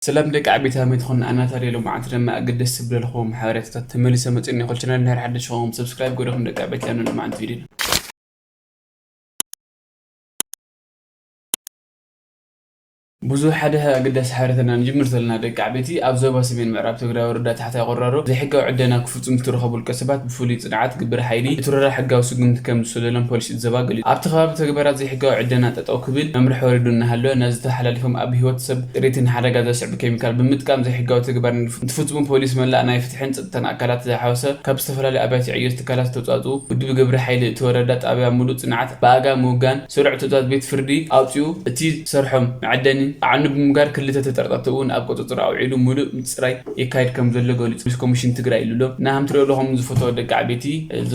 ሰላም ደቂ ዓበይቲ፣ ሃመይ ትኹን ኣናታሪ። ሎማዓንቲ ድማ ኣገደስቲ ዝብለልኹም ሓበሬታታት ተመሊሰ መፅእኒ። ኮል ቻናል እንድሕር ሓደሽ ኾንኩም ሰብስክራይብ ገይርኩም ደቂ ዓበይቲ፣ ኣነ ሎማዓንቲ ቪድዮ ብዙ ሓደ ኣገዳሲ ሓበሬታና ንጅምር ዘለና ደቂ ዓበይቲ። ኣብ ዞባ ሰሜን ምዕራብ ትግራይ ወረዳ ታሕታይ ቆራሮ ዘይሕጋዊ ዕደና ክፍፅሙ ዝተረኸቡ ውልቀ ሰባት ብፍሉይ ፅንዓት ግብረ ሓይሊ እቲ ወረዳ ሕጋዊ ስጉምቲ ከም ዝወሰደሎም ፖሊስ እቲ ዞባ ገሊፁ። ኣብቲ ከባቢ ተግባራት ዘይሕጋዊ ዕደና ጠጠው ክብል መምርሒ ወሪዱ እናሃለወ፣ ነዚ ተሓላሊፎም ኣብ ህይወት ሰብ ጥሪትን ሓደጋ ዘስዕብ ኬሚካል ብምጥቃም ዘይሕጋዊ ተግባር እንትፍፅሙ ፖሊስ መላእ ናይ ፍትሕን ጸጥታን ኣካላት ዝሓወሰ ካብ ዝተፈላለዩ ኣብያተ ዕዮ ትካላት ዝተውጻእጽኡ ውድብ ግብረ ሓይሊ እቲ ወረዳ ጣብያ ሙሉእ ጽንዓት ብኣጋ ምውጋን ስሩዕ ትእዛዝ ቤት ፍርዲ ኣውጺኡ እቲ ዝሰርሖም መዐደኒ ኣዕኑ ብምግባር ክልተ ተጠርጠርቲ እውን ኣብ ቁጽጽር ኣውዒሉ ሙሉእ ምጽራይ የካይድ ከም ዘሎ ገሊጹ። ፖሊስ ኮሚሽን ትግራይ ኢሉ ኣሎ። እና ከም ትሪኦ ኣለኹም ዝፈተወ ደቂ ዓበይቲ እዚ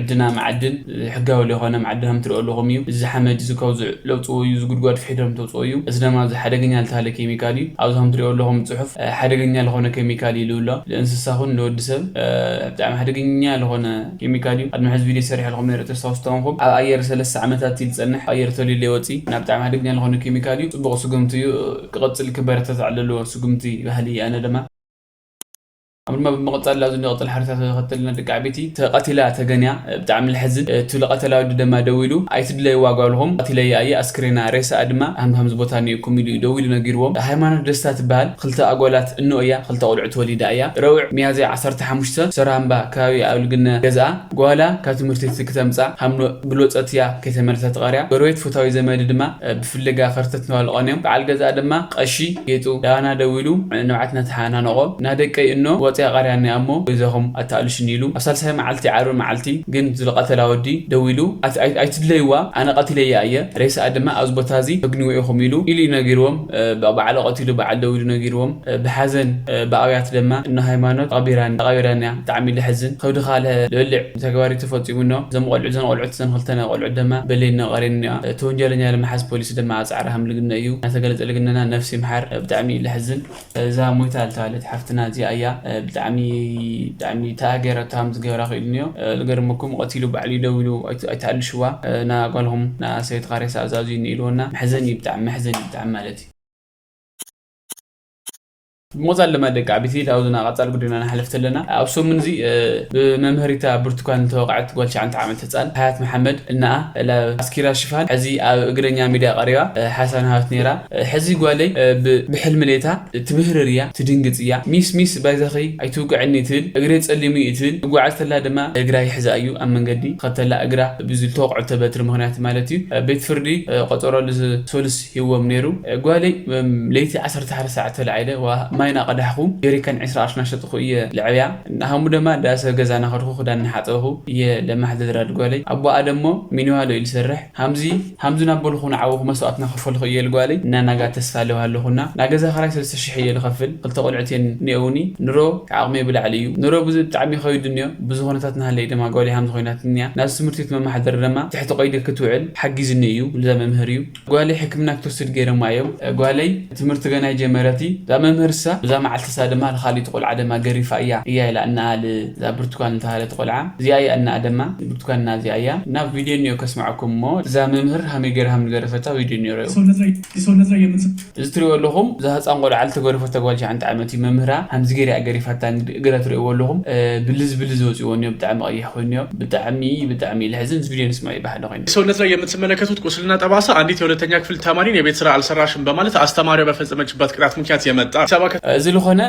ዕድና መዓድን ሕጋዊ ለይኮነ መዓድን ከም ትሪኦ ኣለኹም እዩ። እዚ ሓመድ እዚ ካብ ለውፅዎ እዩ፣ እዚ ጉድጓድ ፍሒዶም ተውፅዎ እዩ። እዚ ድማ እዚ ሓደገኛ ዝተባሃለ ኬሚካል እዩ። ኣብዚ ከም ትሪኦ ኣለኹም ፅሑፍ ሓደገኛ ለኾነ ኬሚካል ኢሉ ኣሎ። ለእንስሳ ኹን ለወዲ ሰብ ብጣዕሚ ሓደገኛ ለኾነ ኬሚካል እዩ። ቅድሚ ሕዚ ቪድዮ ሰሪሐ ለኹም ነረ ተስታውሱ ተኾንኩም ኣብ ኣየር ሰለስተ ዓመታት እዩ ዝፀንሕ። ኣየር ተልዩ ለይወፂ እና ብጣዕሚ ሓደገኛ ለኾነ ኬሚካል እዩ። ፅቡቕ ስጉምቲ እዩ። ክቐፅል ክበረታታዕ ለለዎ ስጉምቲ ባህሊ ኣነ ድማ ኣብ ድማ ብምቕፃል ላዙ ንቕፅል ሓርታት ተኸተልና ደቂ ዓበይቲ ተቐቲላ ተገንያ ብጣዕሚ ልሕዝን። እቲ ልቐተላ ወዲ ድማ ደዊሉ ኣይትድለይዋ ጓልኹም ቀቲለያ እየ ኣስክሬና ሬሳኣ ድማ ሃም ሃምዚ ቦታ እኒኦኩም ኢሉ እዩ ደዊሉ ነጊርዎም። ሃይማኖት ደስታ ትበሃል ክልተ ኣጓላት እኖ እያ። ክልተ ቆልዑ ተወሊዳ እያ። ረውዕ ሚያዝያ ዓሰርተ ሓሙሽተ ሰራምባ ከባቢ ኣብ ልግነ ገዝኣ ጓላ ካብ ትምህርቲ ክትምፃ ሃምሎ ብሎፀት እያ ከይተመለሰት ቀርያ። ጎረቤት ፎታዊ ዘመዲ ድማ ብፍለጋ ከርተት ንባልቆን እዮም። በዓል ገዛ ድማ ቀሺ ጌጡ ዳና ደዊሉ ንብዓት ነተሓናነቆ። ናደቀይ እኖ ወፅያ ቀርያ እኒኣ እሞ ገዛኹም ኣተኣልሽኒ ኢሉ ኣብ ሳልሳይ መዓልቲ ዓርቢ መዓልቲ ግን ዝልቀተላ ወዲ ደዊሉ ኣይትድለይዋ ኣነ ቀቲለያ እየ ሬሳኣ ድማ ኣብዚ ቦታ እዚ ተግንዎ ኢኹም ኢሉ ኢሉ እዩ ነጊርዎም። በዓል ቀቲሉ በዓል ደዊሉ ነጊርዎም። ብሓዘን ብኣብያት ድማ እኖ ሃይማኖት ተቐቢራን ተቐቢራን እያ። ብጣዕሚ ልሕዝን ከብድኻ ልበልዕ ተግባር እዩ ተፈፂሙ እኖ እዞም ቆልዑ እዘን ቆልዑት እዘን ክልተ ቆልዑት ድማ በሌን ቀሬን እኒኣ። እቲ ወንጀለኛ ለመሓዝ ፖሊስ ድማ ኣፃዕራ ከም ልግነ እዩ እናተገለፀ ልግነና ነፍሲ ምሓር። ብጣዕሚ እዩ ልሕዝን። እዛ ሞይታ ዝተባህለት ሓፍትና እዚኣ እያ። ብጣዕሚ ብጣዕሚ ተኣገረቶ ከም ዝገበራ ክኢሉ እኒኦ። ልገርመኩም ቀቲሉ ባዕሉ እዩ ደው ኢሉ ኣይትኣልሽዋ ናጓልኹም ንሰበይትኻ ሬሳ ኣዛዙ እኒኢልዎና። መሕዘን እዩ ብጣዕሚ መሕዘን እዩ ብጣዕሚ ማለት እዩ። ብሞት ኣለማ ደቂ ዓቢቲ ላውዝና ቀጻል ጉዳይና ንሓልፍ ተለና ኣብ ሰሙን እዚ ብመምህሪታ ብርቱካን ዝተወቕዐት ጓል ትሽዓተ ዓመት ህጻን ሓያት መሓመድ እናኣ ኣስኪራ ሽፋን ሕዚ ኣብ እግረኛ ሚድያ ቀሪባ ሓሳን ሃት ነይራ። ሕዚ ጓለይ ብሕልሚ ሌታ ትብህርር እያ ትድንግጽ እያ። ሚስ ሚስ ባይዛኺ ኣይትውቅዕኒ ትብል እግሬ ጸሊሙ እዩ ትብል ትጓዓዝ ተላ ድማ እግራ ይሕዛ እዩ ኣብ መንገዲ ኸተላ እግራ ብዝልተወቕዐቶ በትሪ ምኽንያት ማለት እዩ። ቤት ፍርዲ ቆጸሮ ልሶልስ ሂዎም ነይሩ። ጓለይ ለይቲ ዓሰርተ ሓደ ሰዓት ተላዒለ ማይ ናቐዳሕኹ ጀሪካን ዕስራ ቅርሺ ናሸጥኹ እየ ልዕብያ። ንሃሙ ደማ ዳሰ ገዛ ናኸድኹ ክዳን ናሓፀኹ እየ ለማሕደድራ ድጓለይ ኣቦኣ ደሞ ሚኒዋሎ እዩ ዝሰርሕ። ሃምዚ ሃምዚ ናበልኹ ንዓወኹ መስዋእት ናኸፈልኹ እየ ልጓለይ እናናጋ ተስፋ ኣለዋ ኣለኹና ናገዛ ኸራይ ሰለስተ ሽሕ እየ ልኸፍል ክልተ ቆልዕት እየን እኒኦውኒ። ንሮ ከዓቕመይ ብላዕሊ እዩ። ንሮ ብዙ ብጣዕሚ ይኸይዱ እኒዮ ብዙ ኹነታት ናሃለይ ደማ ጓለይ ሃምዚ ኮይናት እኒያ ናዚ ትምህርቲ ቤት መማሓደር ደማ ትሕቲ ቆይዲ ክትውዕል ሓጊዝኒ እዩ። ልዛ መምህር እዩ። ጓለይ ሕክምና ክትወስድ ገይሮማ እዮም። ጓለይ ትምህርቲ ገና ይጀመረት እዛ መምህር እሳ ብዛ መዓልቲ እሳ ድማ ልኻሊት ቆልዓ ደማ ገሪፋ እያ እያ ኢላ እናኣል እዛ ብርቱካን ዝተሃለት ቆልዓ እዚኣ እያ እናኣ ደማ ብርቱካን እና እዚኣ እያ እና ቪድዮ እኒኦ ከስምዐኩም እሞ እዛ መምህር ሃመይ ገይራ ሃም ዝገረፈታ ቪድዮ እኒኦ ረዩ። እዚ ትሪእዎ ኣለኹም እዛ ህፃን ቆልዓ ልተገረፈ ተጓል ሸዓንተ ዓመት እዩ መምህራ ሃምዚ ገይራ ገሪፋታ እግረ ትሪእዎ ኣለኹም። ብልዝ ብልዝ ወፂዎ እኒኦ ብጣዕሚ ቀይሕ ኮይኑ እኒኦ ብጣዕሚ ብጣዕሚ ልሕዝን እዚ ቪድዮ ንስማ ይባሃል ኮይኑ ሰውነት ላይ የምትመለከቱት ቁስልና ጠባሳ አንዲት የሁለተኛ ክፍል ተማሪን የቤት ስራ አልሰራሽም በማለት አስተማሪዋ በፈጸመችባት ቅጣት ምክንያት የመጣ። እዚ ዝኾነ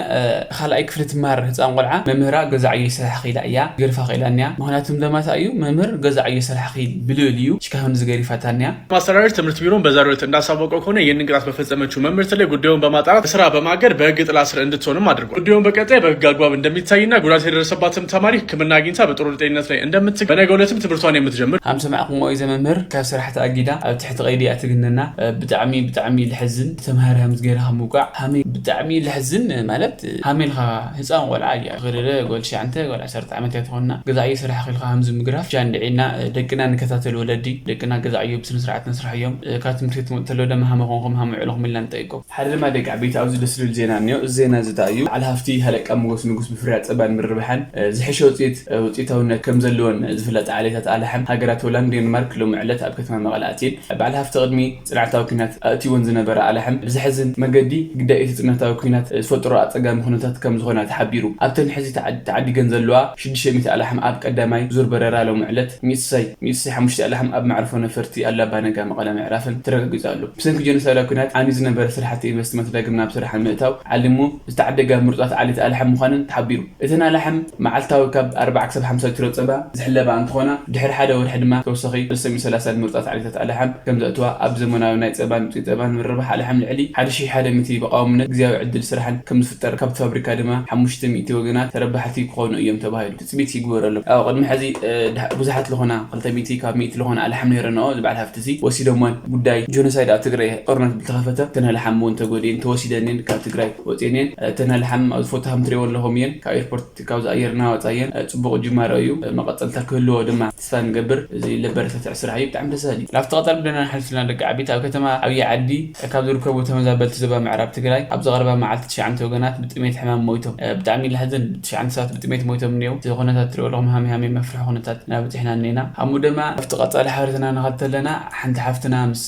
ካልኣይ ክፍሊ ትማር ህፃን ቆልዓ መምህራ ገዛ ዓዮ ይሰራሕ ኺላ እያ ገርፋ ኺላ እኒያ ምክንያቱም ደማታ እዩ መምህር ገዛ ዓዮ ይሰራሕ ኺል ብልብል እዩ ሽካሁን ዝገሪፋታ እኒያ። ማስተዳደር ትምህርት ቢሮን በዛሬው ዕለት እንዳሳወቀው ከሆነ ይህንን ቅጣት በፈጸመችው መምህርት ላይ ጉዳዩን በማጣራት ስራ በማገድ በህግ ጥላ ስር እንድትሆንም አድርጓል። ጉዳዩን በቀጣይ በህግ አግባብ እንደሚታይና ጉዳት የደረሰባትም ተማሪ ሕክምና አግኝታ በጥሩ ጤንነት ላይ እንደምትገኝ በነገው ዕለትም ትምህርቷን የምትጀምር። ሃም ሰማዕኩም ወይ ዘመምህር ካብ ስራሕ ተኣጊዳ ኣብ ትሕቲ ቀይዲ እያ ትግነና። ብጣዕሚ ብጣዕሚ ልሕዝን ተምሃሪ ሃም ዝገይራ ሃም ውቃዕ ሃመይ ብጣዕሚ ልሕዝን። ዝን ማለት ሃሜልካ ህፃን ቆልዓ እያ። ገደደ ጓል ትሽዓተ ጓል ዓሰርተ ዓመት እያ ትኾንና። ገዛዕዮ ስራሕ ኺልካ ከምዚ ምግራፍ ጃን ድዒና ደቅና ንከታተል ወለዲ ደቅና ገዛዕዮ ብስነ ስርዓት ነስርሕዮም። ካብ ትምህርቲ ትመፅእ ተሎ ደማ ሃመ ኮንኩም ሃመ ውዕልኹም ኢልና ንጠይቆም። ሓደ ድማ ደቂ ዓበይቲ ኣብዚ ደስ ዝብል ዜና እኒኦ። እዚ ዜና እዚ እንታይ እዩ? በዓል ሃፍቲ ሃለቃ ሞገስ ንጉስ ብፍርያት ፀባን ምርብሓን ዝሕሸ ውፅኢት ውፅኢታውነት ከም ዘለዎን ዝፍለጣ ዓሌታት ኣላሕም ሃገራት ሆላንድ ዴንማርክ ሎሚ ዕለት ኣብ ከተማ መቐለ ኣትየን። በዓል ሃፍቲ ቅድሚ ፅንዓታዊ ኲናት ኣእትይወን ዝነበረ ኣላሕም ብዘሕዝን መገዲ ግዳይ እቲ ፅንዓታዊ ኲናት ዝፈጠሮ ኣፀጋሚ ኩነታት ከም ዝኾና ተሓቢሩ። ኣብተን ሕዚ ተዓ- ተዓዲገን ዘለዋ ሽዱሽተ ሚእቲ ኣላሕም ኣብ ቀዳማይ ዙር በረራ ሎሚ ዕለት ሚእቲ ሳይ ሚእቲ ሳይ ሓሙሽተ ኣላሕም ኣብ መዕርፎ ነፈርቲ ኣሉላ ኣባ ነጋ መቐለ ምዕራፈን ተረጋጊፁ ኣሎ። ብሰንኪ ጀኖሳይዳዊ ኲናት ዓንዩ ዝነበረ ስራሕቲ ኢንቨስትመንት ዳግም ናብ ስራሕ ንምእታው ዓሊሙ ዝተዓደጋ ምሩፃት ዓሌት ኣላሕም ምዃነን ተሓቢሩ። እተን ኣላሕም መዓልታዊ ካብ ኣርብዓ ክሳብ ሓምሳ ኪሎ ጸባ ዝሕለባ እንትኾና፣ ድሕሪ ሓደ ወርሒ ድማ ተወሳኺ ሰለስተ ሚእቲ ሰላሳ ምሩጻት ዓሌታት ኣላሕም ከም ዘእትዋ ኣብ ዘመናዊ ናይ ጸባን ውጽኢት ጸባን ምርባሕ ኣላሕም ልዕሊ ሓደ ሺሕ ሓደ ሚእቲ ብቐዋምነት ግዝያዊ ዕድል ስራሕን ከም ዝፍጠር፣ ካብቲ ፋብሪካ ድማ ሓሙሽተ ሚእቲ ወገናት ተረባሕቲ ክኾኑ እዮም ተባሂሉ ትጽቢት ይግበረሎም። ኣብ ቅድሚ ሕዚ፣ እ፣ ድሕ-፣ ብዙሓት ዝኾና ክልተ ሚእቲ ካብ ሚእቲ ዝኾና ኣላሕም ነይረንኦ፣ እዚ በዓል ሃፍቲ እዚ ወሲዶሞን ጉዳይ ጆኖሳይድ ኣብ ትግራይ ጦርነት ብልተኸፈተ እተን ኣላሕም እውን ተጎዲኤን ተወሲደን እየን ካብ ትግራይ ወፂኤን እየን። እተን ኣላሕም ኣብ ፎቶ ከም ትሪእዎ ኣለኹም እየን። ካብ ኤርፖርት ካብዚ ኣየርና ወፃ እየን። እ፣ ፅቡቕ ጅማሮ እዩ። እ፣ መቐፀልታ ክህልዎ ድማ ተስፋ ንገብር። እዚ ለበረታትዕ ስራሕ እዩ። ብጣዕሚ ደስ በሃሊ። ናብቲ ቀፃሊ ጉዳይና ንሓልፍ ዘለና ደቂ ዓቢት ኣብ ከተማ ዓብዪ ዓዲ ካብ ዝርከቡ ተመዛበልቲ ዞባ ምዕራብ ትግራይ ኣብዚ ቀረባ መዓልቲ ትሽዓተ ወገናት ብጥሜት ሕማም ሞይቶም። እ፣ ብጣዕሚ ለሕዝን። ትሽዓተ ሰባት ብጥሜት ሞይቶም እኒው። እዚ ኩነታት ትሪእዎ ኣለኹም ሃሚ ሃሚ መፍርሒ ኩነታት ኢና በፂሕና እኒና። ኣሙ ድማ ኣብቲ ቀፃሊ ሓበሬታና ንኸተለና ሓንቲ ሓፍትና ምስ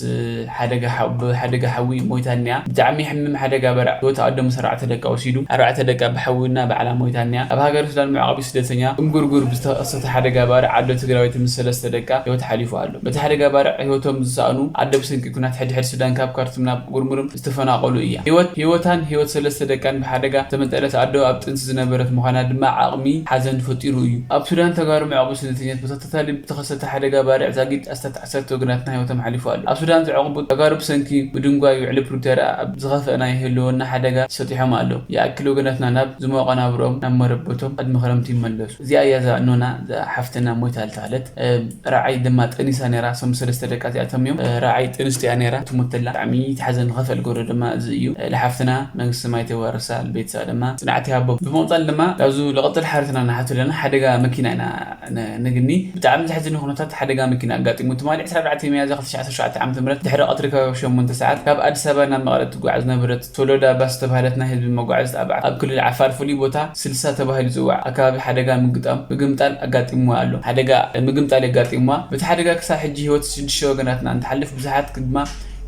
ሓደጋ ሓ-፣ ብሓደጋ ሓዊ ሞይታ እኒኣ። ብጣዕሚ ሕምም ሓደጋ በርዕ ህይወት ኣዶ ምስ ኣርባዕተ ደቃ ወሲዱ። ኣርባዕተ ደቃ ብሓዊና ባዕላ ሞይታ እኒኣ። ኣብ ሃገር ሱዳን መዕቆቢ ስደተኛ እምጉርጉር ብዝተኸሰተ ሓደጋ ባርዕ ኣዶ ትግራዊት ምስ ሰለስተ ደቃ ህይወት ሓሊፉ ኣሎ። በቲ ሓደጋ ባርዕ ህይወቶም ዝሰኣኑ ኣዶ ብሰንኪ ኩናት ሕድሕድ ሱዳን ካብ ካርቱም ናብ ጉርሙርም ዝተፈናቀሉ እያ። ህይወት፣ ህይወታን ህይወት ሰለስተ ደቃን ብሓደጋ ዝተመንጠለት ኣዶ ኣብ ጥንሲ ዝነበረት ምዃና ድማ ዓቕሚ ሓዘን ፈጢሩ እዩ። ኣብ ሱዳን ተጋሩ መዕቆቢ ስደተኛት ብተኸታታሊ ብተኸሰተ ሓደጋ ባርዕ ዛጊድ ኣስታት ዓሰርተ ወገናትና ህይወቶም ሓሊፉ ኣሎ። ኣብ ሱዳን ዝዕቕቡ ተጋሩ ብሰንኪ ምድንጓይ ውዕሊ ፕሪቶርያ ኣብ ዝኸፍአ ናይ ህልውና ሓደጋ ሰጢሖም ኣለዉ። ይኣክል ወገናትና ናብ ዝሞቐ ናብርኦም ናብ መረበቶም ቅድሚ ክረምቲ ይመለሱ። እዚኣ እያ እዛ እኖና፣ እዛ ሓፍትና ሞይታ ዝተባህለት። እ፣ ረዓይ ድማ ጠኒሳ ነይራ። እሶም ሰለስተ ደቃ እዚኣቶም እዮም። እ፣ ረዓይ ጥንስቲ እያ ነይራ። ትሞተላ ብጣዕሚ ተሓዘን። ዝኸፍአ ዝገብሮ ድማ እዚ እዩ። እ፣ ለሓፍትና መንግስቲ ሰማይ ተዋርሳ፣ ቤተሰባ ድማ ጽንዓት ይሃቦም። ብምቕጻል ድማ ካብዚ ልቕጽል ሓበሬታና ንሓቶ ዘለና ሓደጋ መኪና ኢና ነ-፣ ነግኒ። ብጣዕሚ ዘሕዝን ኩነታት ሓደጋ መኪና ኣጋጢሙ። ትማሊ ዕስራን ኣርባዕተን ሚያዝያ ክልተ ሺሕ ዓሰርተ ሸውዓተ ዓመተ ምህረት ድሕሪ ቀትሪ ከባቢ ሸሞንተ ሰዓት ካብ ኣዲስ ኣበባ ናብ መቐለ ትጓዓዝ ዝነበረት ሶሎዳ ባስ ዝተባህለት ናይ ህዝቢ መጓዓዚት ኣብ፣ ኣብ ክልል ዓፋር ፍሉይ ቦታ ስልሳ ተባሂሉ ዝጽዋዕ ኣከባቢ ሓደጋ ምግጣም፣ ምግምጣል ኣጋጢምዋ ኣሎ። ሓደጋ ምግምጣል የጋጢምዋ። በቲ ሓደጋ ክሳብ ሕጂ ህይወት ሽዱሽተ ወገናትና እንትሓልፍ፣ ብዙሓት ድማ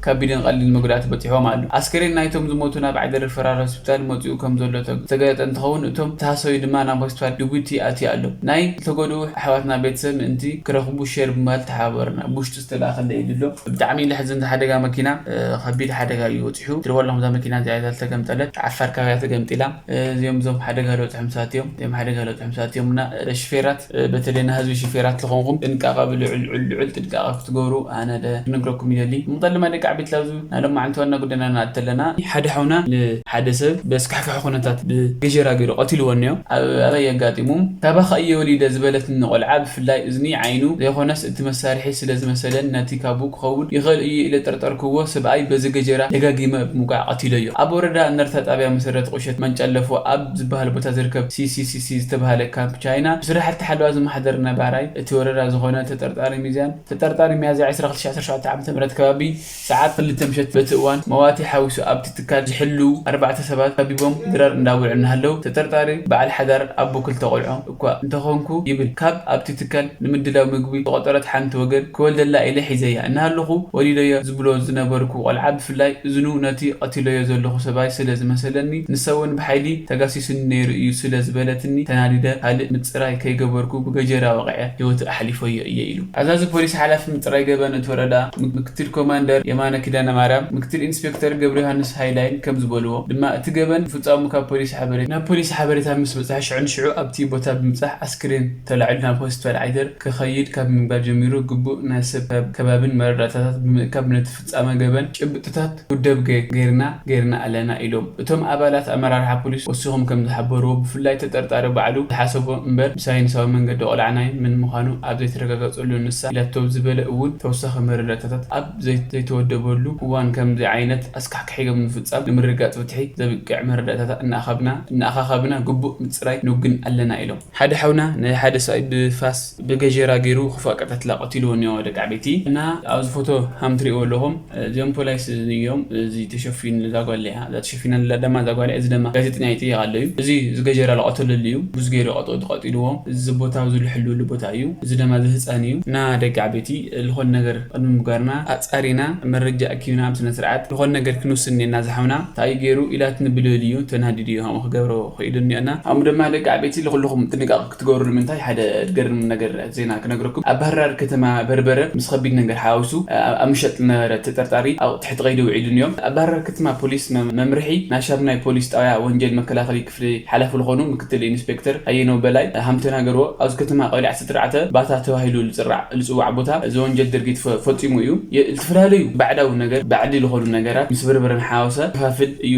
ከቢድን ቀሊልን መጉዳእቲ በፂሕዎም ኣሎ። ኣስከሬን ናይቶም ዝሞቱ ናብ ዓይደር ሪፈራል ሆስፒታል መፂኡ ከም ዘሎ ተግ-፣ ዝተገለፀ እንትኸውን፣ እቶም ተሃሰዩ ድማ ናብ ሆስፒታል ጅቡቲ ኣትዩ ኣሎ። ናይ ዝተጎድኡ ኣሕዋትና ቤተሰብ ምእንቲ ክረኽቡ ሼር ብምባል ተሓባበሩና። ብውሽጢ ዝተላእከለይ እዩ ድሎ። ብጣዕሚ ለሕዝን ሓደጋ መኪና፣ እ፣ ከቢድ ሓደጋ እዩ በፂሑ። ትሪእዎ ኣለኹም እዛ መኪና እዚኣ እያ ዝተገምጠለት። ዓፋር ከባቢ እያ ተገምጢላ። እ፣ እዚኦም እዞም ሓደጋ ለብፅሖም ሰባት እዮም። እዚኦም ሓደጋ ለብፅሖም ሰባት እዮም እና፣ እ፣ ሽፌራት፣ እ፣ በተለይ ናይ ህዝቢ ሽፌራት ዝኾንኩም ጥንቃቐ ብልዑል፣ ልዑል፣ ልዑል ጥንቃቐ ክትገብሩ ኣነ ደ-፣ ክነግረኩም ይደሊ። ምቕጠል ድማ ደቂ ዓበይቲ ላብዙ ናይ ሎማዓንቲ ዋና ጉዳይና ንኣተለና። ሓደ ሓውና ንሓደ ሰብ በስካሕካሒ ኩነታት ብገጀራ ገይሩ ቀቲልዎ እኒኦ። ኣብ-፣ ኣበይ ኣጋጢሙ? ካባኻ እየ ወሊደ ዝበለትኒ ቆልዓ ብፍላይ እዝኒ ዓይኑ ዘይኮነስ እቲ መሳርሒ ስለ ዝመሰለን ነቲ ካቡ ክኸውን ይኽእል እዩ ኢለ ጠርጠርክዎ ሰብኣይ በዚ ገጀራ ደጋጊመ ብምውቃዕ ቀቲለዮ። ኣብ ወረዳ እንደርታ ጣብያ መሰረት ቁሸት መንጨለፎ ኣብ ዝበሃል ቦታ ዝርከብ ሲ ሲ ሲ ሲ ዝተባህለ ካምፕ ቻይና ብስራሕቲ ሓለዋ ዝመሓደር ነባራይ እቲ ወረዳ ዝኾነ ተጠርጣሪ ሚዛን፣ ተጠርጣሪ ሚያዝያ ዕስራ ክልተ ሺሕ ዓሰርተ ሸውዓተ ዓመተ ምህረት ከባቢ ሰዓት ክልተ ምሸት በቲ እዋን መዋቲ ሓዊሱ ኣብቲ ትካል ዝሕልዉ ኣርባዕተ ሰባት ከቢቦም ድራር እንዳበልዑ እናሃለዉ፣ ተጠርጣሪ በዓል ሓዳር ኣቦ ክልተ ቆልዑ እኳ እንተኾንኩ ይብል፣ ካብ ኣብቲ ትካል ንምድላው ምግቢ ዝቆጸረት ሓንቲ ወገን ክወልደላ ኢለ ሒዘያ እናሃለኹ ወሊደዮ ዝብሎ ዝነበርኩ ቆልዓ ብፍላይ እዝኑ ነቲ ቀቲለዮ ዘለኹ ሰብኣይ ስለ ዝመሰለኒ ንሳ እውን ብሓይሊ ተጋሲሱኒ ነይሩ እዩ ስለ ዝበለትኒ ተናዲደ ካልእ ምጽራይ ከይገበርኩ ብገጀራ ወቒዐ ህይወቱ ኣሕሊፈዮ እየ ኢሉ። ኣዛዚ ፖሊስ ሓላፊ ምጽራይ ገበን እቲ ወረዳ ምክ-፣ ምክትል ኮማንደር የማነ ኪዳነ ማርያም፣ ምክትል ኢንስፔክተር ገብረ ዮሃንስ ሃይላይን ከም ዝበልዎ ድማ እቲ ገበን ምፍጻሙ ካብ ፖሊስ ሓበሬታ፣ ናብ ፖሊስ ሓበሬታ ምስ በጽሐ ሽዑ ንሽዑ ኣብቲ ቦታ ብምብጻሕ ኣስክሬን ተላዒሉ ናብ ሆስፒታል ዓይደር ክኸይድ ካብ ምግባር ጀሚሩ ግቡእ ናይ ሰብ ከብ-፣ ከባብን መረዳእታታት ብምእካብ ነቲ ፍጻመ ገበን ጭብጥታት ውደብ ገ-፣ ገይርና፣ ገይርና ኣለና ኢሎም። እቶም ኣባላት ኣመራርሓ ፖሊስ ወሲኾም ከም ዝሓበርዎ፣ ብፍላይ ተጠርጣሪ ባዕሉ ዝሓሰቦ እምበር ብሳይንሳዊ መንገዲ ቆልዓ ናይ መን ምዃኑ ኣብ ዘይተረጋገጸሉ ንሳ ኢላቶ ዝበለ እውን ተወሳኺ መረዳእታታት ኣብ ዘይ-፣ ዘይተወደቡ ዝበሉ እዋን ከምዚ ዓይነት ኣስካሕካሒ ገበን ምፍጻም ንምርግጋጽ ፍትሒ ዘብቅዕ መረዳእታታት እናኣኻብና እናኣኻኻብና ግቡእ ምጽራይ ንውግን ኣለና ኢሎም። ሓደ ሓውና ንሓደ ሰብኣይ ብፋስ ብገጀራ ገይሩ ክፉእ ኣቀታትላ ቀቲልዎ እኒኦ ደቂ ዓበይቲ እና ኣብዚ ፎቶ ሃም ትሪእዎ ኣለኹም እዚኦም ፖላይስ እዮም። እዚ ተሸፊኑ እዛ ጓል እያ እዛ ተሸፊና ንላ ደማ እዛ ጓል እያ እዚ ደማ ጋዜጠኛ ይጥየቕ ኣሎ እዩ። እዚ ዝገጀራ ዝቐተለሉ እዩ። ብዙ ገይሩ ቀጠ- ቀጢልዎ። እዚ ቦታ ኣብዚ ዝሕልወሉ ቦታ እዩ። እዚ ደማ እዚ ህፃን እዩ እና ደቂ ዓበይቲ ዝኾነ ነገር ቅድሚ ምግባርና ኣፃሪና መረጃ ኣኪብና ብስነ ስርዓት ዝኾነ ነገር ክንውስን እኒና ዝሓውና እንታይ ገይሩ ኢላትኒ ብልብል እዩ ተናዲዱ እዩ ከምኡ ክገብሮ ክኢሉ እኒኦና ኣሙ ድማ ደቂ ዓበይቲ ልኩልኹም ጥንቃቕ ክትገብሩ ንምንታይ ሓደ ዝገርም ነገር ዜና ክነግረኩም ኣብ ባህርዳር ከተማ በርበረ ምስ ከቢድ ነገር ሓዋውሱ ኣብ ምሸጥ ዝነበረ ተጠርጣሪ ኣብ ትሕቲ ቀይዲ ውዒሉ እኒኦም ኣብ ባህርዳር ከተማ ፖሊስ መምርሒ ናሻብ ናይ ፖሊስ ጣውያ ወንጀል መከላኸሊ ክፍሊ ሓላፊ ዝኾኑ ምክትል ኢንስፔክተር ኣየነው በላይ ሃምተናገርዎ ኣብዚ ከተማ ቀበሌ ዓሰርተ ኣርባዕተ ባታ ተባሂሉ ዝፅራዕ ዝፅዋዕ ቦታ እዚ ወንጀል ድርጊት ፈፂሙ እዩ። ዝተፈላለዩ ባዕዳዊ ነገር ባዕዲ ዝኾኑ ነገራት ምስ በርበረን ሓወሰ ክፋፍል እዩ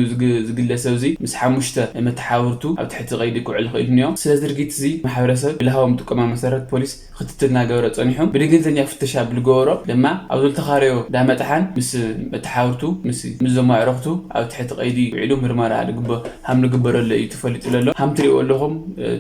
ዝግለሰብ እዚ ምስ ሓሙሽተ መተሓውርቱ ኣብ ትሕቲ ቀይዲ ክውዕል ክእል እኒኦ። ስለ ድርጊት እዚ ማሕበረሰብ ብልሃቦም ጥቆማ መሰረት ፖሊስ ክትትል እናገበረ ፀኒሑ ብድግንተኛ ፍተሻ ብልገበሮ ድማ ኣብ ዝተኻረዮ ዳመጥሓን ምስ መተሓውርቱ ምስ ምስ ዘማዕረኽቱ ኣብ ትሕቲ ቀይዲ ውዒሉ ምርመራ ሃም ንግበረሉ እዩ ተፈሊጡ ዘሎ ሃም ትሪእዎ ኣለኹም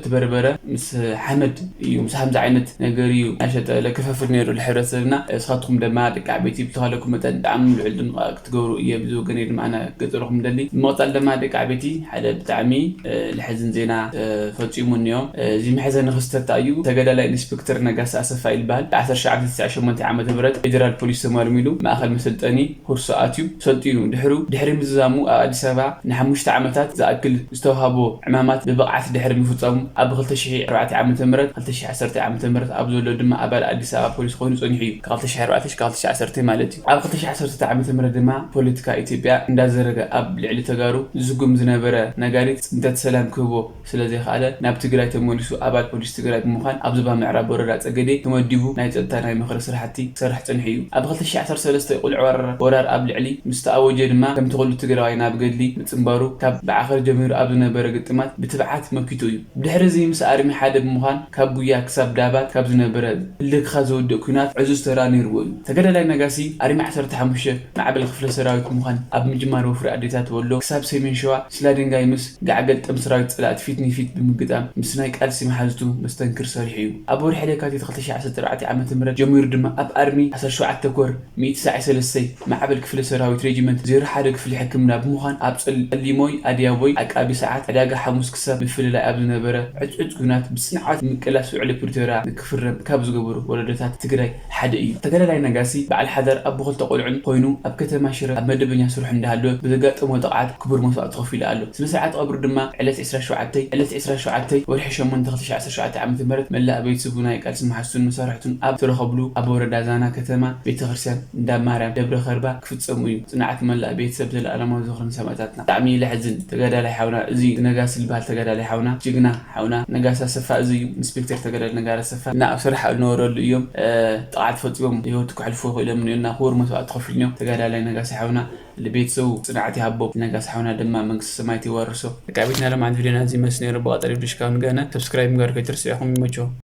ትበርበረ ምስ ሓመድ እዩ ምስ ሃምዚ ዓይነት ነገር እዩ ናሸጠ ለክፈፍል ነይሩ ለሕብረተሰብና እስኻትኩም ድማ ደቂ ዓበይቲ ብተኻለኩም መጠን ብጣዕሚ ልዑል ጥንቃ ክትገብሩ እየ ብዚ ወገነይ ድማ ኣነ ገፀልኹም ደሊ ብምቕፃል ድማ ደቂ ዓበይቲ ሓደ ብጣዕሚ ልሕዝን ዜና ፈፂሙ እኒኦ እዚ መሕዘኒ ክስተት እዩ ተገዳላይ ኢንስፔክተር ነጋሲ ኣሰፋ ይልበሃል ዓሰርተ ትሽዓተ ዓመተ ምህረት ፌደራል ፖሊስ ተመልሚሉ ማእኸል መሰልጠኒ ኮርሱ ኣትዩ ሰልጢኑ ድሕሩ ድሕሪ ምዝዛሙ ኣብ ኣዲስ ኣበባ ንሓሙሽተ ዓመታት ዝኣክል ዝተውሃቦ ዕማማት ብብቕዓት ድሕሪ ምፍፃሙ ኣብ ክልተ ሽሕ ኣርባዕተ ዓመተ ምህረት ክልተ ሽሕ ዓሰርተ ዓመተ ምህረት ኣብ ዘሎ ድማ ኣባል ኣዲስ ኣበባ ፖሊስ ኮይኑ ፀኒሑ እዩ ካብ ክልተ ሽሕ ኣርባዕተ ክልተ ሽሕ ዓሰርተ ማለት እዩ ኣብ ክልተ ሽሕ ዓሰርተ ዓመተ ምህረት ድማ ፖለቲካ ኢትዮጵያ እንዳዘረገ ኣብ ልዕሊ ተጋሩ ዝዝጉም ዝነበረ ነጋሪት ፅንተት ሰላም ክህቦ ስለ ዘይኸኣለ ናብ ትግራይ ተመሊሱ ኣባል ፖሊስ ትግራይ ብምዃን ኣብ ዞባ ምዕራብ ወረዳ ፀገዴ ተመዲቡ ናይ ፀጥታ ናይ ምኽሪ ስራሕቲ ክሰርሕ ፀኒሑ እዩ። ኣብ ክልተ ሽሕ ዓሰርተ ሰለስተ ቁልዕ ወራር ወራር ኣብ ልዕሊ ምስ ተኣወጀ ድማ ከምቲ ኩሉ ትግራዋይ ናብ ገድሊ ምፅንባሩ ካብ ብዓኸር ጀሚሩ ኣብ ዝነበረ ግጥማት ብትብዓት መኪቱ እዩ። ብድሕሪ እዚ ምስ ኣርሚ ሓደ ብምዃን ካብ ጉያ ክሳብ ዳባት ካብ ዝነበረ ህልክኻ ዘውድእ ኲናት ዕዙዝ ተራ ነይርዎ እዩ። ተጋዳላይ ነጋሲ ኣርሚ ዓሰርተ ሓሙሽተ ማዕበል ክፍለ ሰራዊት ብምዃን ኣብ ምጅማር ወፍሪ ኣዴታት ወሎ ክሳብ ሰሜን ሸዋ ስላደንጋይ ምስ ጋዕ ገልጠም ሰራዊት ጸላእቲ ፊት ንፊት ብምግጣም ምስ ናይ ቃልሲ መሓዝቱ መስተንክር ሰሪሑ እዩ። ኣብ ወርሒ ለካቲት ክልተ ሽሕ ዓሰርተ ኣርባዕተ ዓመተ ምህረት ጀሚሩ ድማ ኣብ ኣርሚ ዓሰርተ ሸውዓተ ኮር ሚእቲ ሰዓይ ሰለስተ ማዕበል ክፍለ ሰራዊት ሬጂመንት ዜሮ ሓደ ክፍሊ ሕክምና ብምዃን ኣብ ጸሊሞይ ኣድያቦይ ዓቃቢ ሰዓት ዕዳጋ ሓሙስ ክሳብ ምፍልላይ ኣብ ዝነበረ ዕጽዕጽ ኲናት ብጽንዓት ምቅላስ ውዕሊ ፕሪቶርያ ንክፍረም ካብ ዝገበሩ ወለዶታት ትግራይ ሓደ እዩ። ተጋዳላይ ነጋሲ በዓል ሓዳር ኣቦ ክልተ ቆልዑን ኮይኑ ኣብ ከተማ ሽረ ኣብ መደበኛ ስርሑ እንዳሃለወ ብዘጋጠሞ ጥቕዓት ክቡር መስዋእቲ ከፊሉ ኣሎ። ስነ ስርዓት ቀብሩ ድማ ዕለት ዕስራ ሸውዓተ ዕለት ዕስራ ሸውዓተ ወርሒ ሸሞንተ ክልተ ሽሕ ዓሰርተ ሸውዓተ ዓመተ ምህረት መላእ ቤተሰቡ ናይ ቃልሲ መሓዙቱን መሳርሕቱን ኣብ ዝተረኸብሉ ኣብ ወረዳ ዛና ከተማ ቤተክርስትያን እንዳ ማርያም ደብረ ከርባ ክፍፀሙ እዩ። ፅንዓት መላእ ቤተሰብ ዘለኣለማዊ ዝኽሪ ንሰማእታትና። ብጣዕሚ ለሕዝን ተጋዳላይ ሓውና እዚ ነጋሲ ዝበሃል ተጋዳላይ ሓውና ጅግና ሓውና ነጋሲ ኣሰፋ እዚ እዩ ኢንስፔክተር ተጋዳሊ ነጋሲ ኣሰፋ እና ኣብ ስራሕ ኣብ ዝነበረሉ እዮም ጥቕዓት ፈፂሞም ህይወቱ ከሕልፉ ክኢሎም እኒኦ እና ክቡር መስዋእቲ ከፊሉ እኒኦም ተጋዳላይ ነጋሲ ሓውና ንቤተሰቡ ፅንዓት ይሃቦ ነጋሲ ሓውና ድማ መንግስተ ሰማያት ይዋርሶ። ደቂ ዓበይትና ሎማዓንቲ ቪድዮና እዚ ይመስል ነይሩ ብቐፃሊ ቪድዮ ሽካብ ንገነ ሰብስክራይብ ምግባር ከይትርስዑ ኢኹም ይመችዎ።